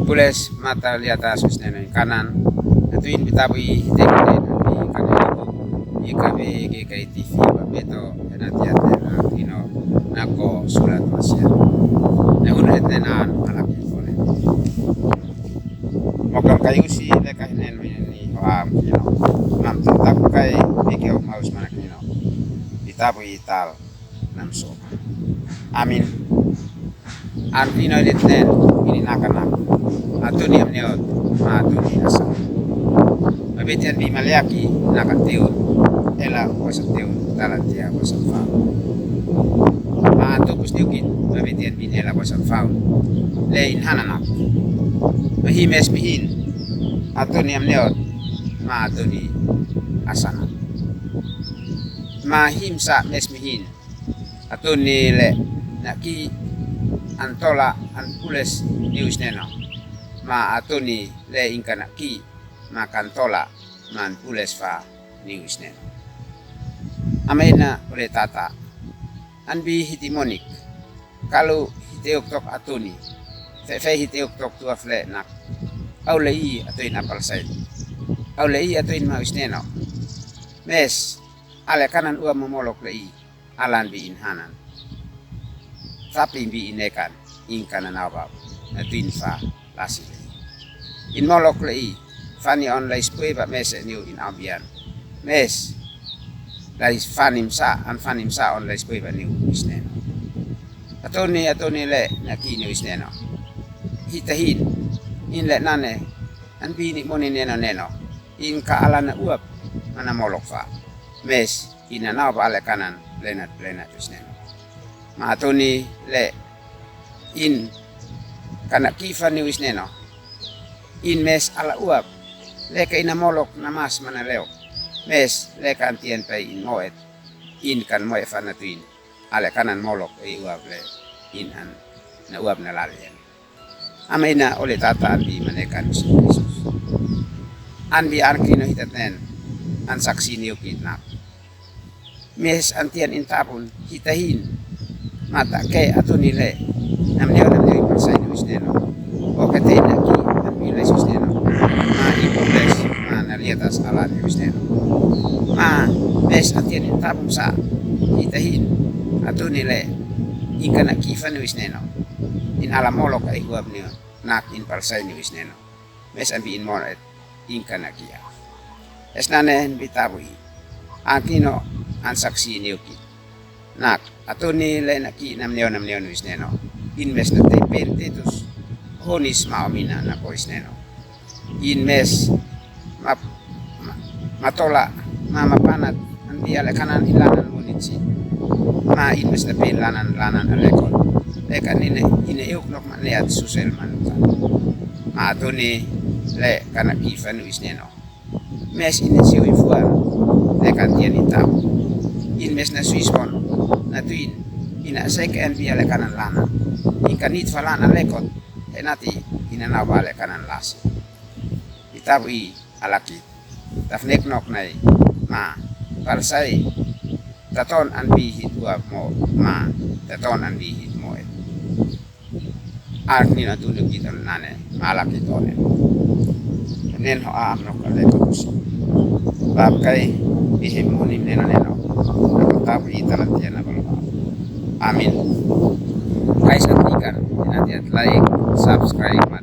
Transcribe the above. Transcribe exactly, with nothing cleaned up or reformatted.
Pules mata liata sus neno in kanan. Atu in bitabu i tekte na bi kana itu. I ka be ge ka iti fi ba beto ena tia tena kino na ko sula tuasia. Na unu etena ala ki kole. Mokan kai usi le ka hinen mi ni ho am kino. Nam taku kai ni ke o maus mana kino. Bitabu i tal. Nam so. Amin. An kino i letnen ini nakanak. Atu ni amniot ma atu ni asa. Mabetian bi Maleaki naka teun. Ela wasa teun tala tia wasa fa. Ma atu kus niukit mabetian bi ela wasa fa. Le in hananak. Mahi mes mihin. Atu ni amniot ma atu ni asana. Ma himsa mes mihin. Atu ni le naki an tola an pules ni usneno. Ma atu ni le inka naki ma kan tola ma an pules fa ni usneno. Amena ole tata. An bi hiti monik. Kalu hiti uktok atu ni. Fe fe hiti uktok tuaf le nak. Au le i atu in apal sain. Au le i atu in ma usneno. Mes. Ale kanan ua momolok le i. Alan bi in hanan. Tapi bi in ekan, in kanan au bab, na tuin fa, lasi le. In molok le i, fani on lai spui ba mese niu in au bian. Mes, lai fani msa, an fani msa on lai spui ba niu isneno. Atoni, atoni le, na ki niu isneno. Hita hin, in le nane, an bi ni moni neno neno. In ka ala na uap, mana molok fa. Mes, ina nau ba ale kanan, lenat, lenat usneno. Ma atoni le, in, kana kifa ni usneno. In mes ala uap, leka ina molok na mas mana leo. Mes, leka antian pai in moet, in kan moe fa na tuin. Ale kanan molok e uap le, in an, na uap na lalien. Ama ina ole tata an bi manekan usin Yesus. An bi an kino hita ten, an saksi niu ki na. Mes antian in tapun, hita hin. Mata ke atoni le. Nam neo nam neo i parsai ni usneno. O ke te na ki, an bi le usneno. Ma i kules, ma na liatas ala ni usneno. Ma, mes antian in tapun sa, hita hin. Atoni le. Inka na kifa ni usneno. In ala molok ai huap ni nak in parsai ni wisneno. Mes an bi in mono et inka na kia. Es nane en bi tabu i. An kino an saksi ni uki. Nak, atoni le na ki nam neo nam neo ni wisneno. In mes na te pen tetus. Honis ma omina na ko isneno. In mes, ma, ma, matola, ma, mapanat, an bi ale kanan in lanan munitsi. Ma in mes na pen lanan, lanan ale kon. Le kan ine, ine euk nok ma neat susel manuka. Ma atoni le kana kifa ni wisneno. Mes ine siu ifuan, le kan tian itau. In mes na suis mon, na tuin, ina seke an bi ale kanan lanan. In kan it fa lanan le kon, enati, ina nau ba ale kanan lasi. Itabu i alaki. Tafnek nok nai. Ma. Parsai. Taton an bi hit ua mo. Ma. Taton an bi hit mo e. Ak ni na tunu kiton nane. Ma alaki tone. Nen ho am nok ale kokus. Bab kai. Bihim munim neno neno. Tabu i talantia na balba. Amin. Kai sa tikan. Ina tiat like, subscribe, ma